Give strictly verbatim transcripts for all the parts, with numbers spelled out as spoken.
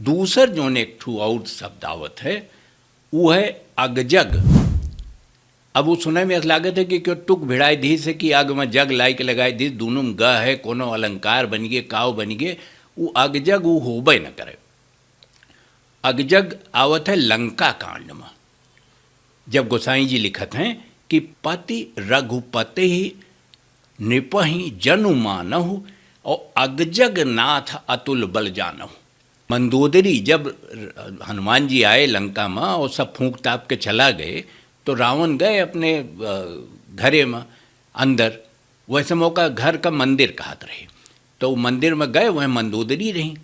दूसर जौन एक ठू और शब्द आवत है, उ है अगजग। अब उ सुने में ऐसा लागत है कि क्यों टुक भिड़ाई दी से कि आग में जग लाई के लगाई दी, दोनों में ग है, कोनो अलंकार बन गए, काव बन गए, उ अगजग उ होबे न करे। अगजग आवत है लंका कांड में, जब गोसाई जी लिखत हैं कि पति रघुपति ही नृपहि जनु मानहु और अगजग नाथ अतुल बल जानहु। मंदोदरी जब हनुमान जी आए लंका में और सब फूंक ताप के चला गए, तो रावण गए अपने, अ, घरे में अंदर। वैसे मौका घर का मंदिर कहत रहे, तो मंदिर में गए, वह मंदोदरी रही।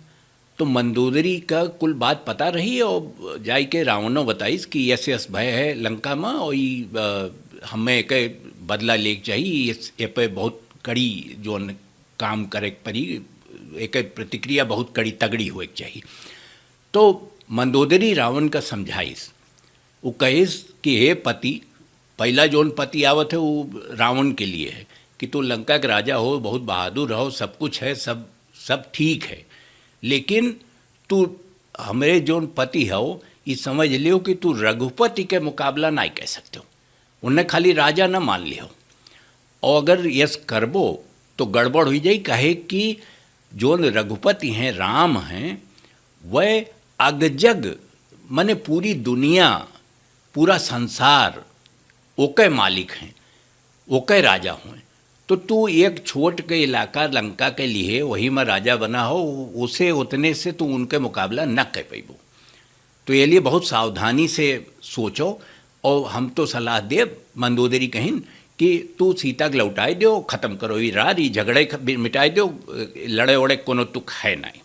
तो मंदोदरी का कुल बात पता रही और जाई के रावणो बताइस कि यस यस भय है लंका में और ई, अ, हमें एक बदला लेके चाहिए, इस, ए पे बहुत कड़ी जोन काम करे के पड़ी, एक प्रतिक्रिया बहुत कड़ी तगड़ी होए के चाहिए। तो मंदोदरी रावण का समझाइस, उ कहिस कि हे पति, पहला जोन पति आवत है वो रावण के लिए है कि तू लंका के राजा हो, बहुत बहादुर हो, सब कुछ है, सब, सब ठीक है, लेकिन तू हमरे जोन पति हो, ई समझ लियो कि तू रघुपति के मुकाबला नहीं कर सकते हो। उन्हें खाली राजा न मान लियो। और अगर यस करबो तो गड़बड़ हुई जाई, काहे कि जोन रघुपति हैं, राम हैं, वह अगजग, माने पूरी दुनिया, पूरा संसार ओके मालिक हैं, ओके राजा हुए। तो तू एक छोट के इलाका लंका के लिए वही में राजा बना हो, उसे उतने से तू उनके मुकाबला न कर पैबो। तो ये लिए बहुत सावधानी से सोचो, और हम तो सलाह देब, मंदोदरी कहिन, कि तू सीता के लौटाए दो, खत्म करो ये रार, ये झगड़े ख-, बि-, मिटाए दो, लड़े ओड़े कोनो तुक है नहीं।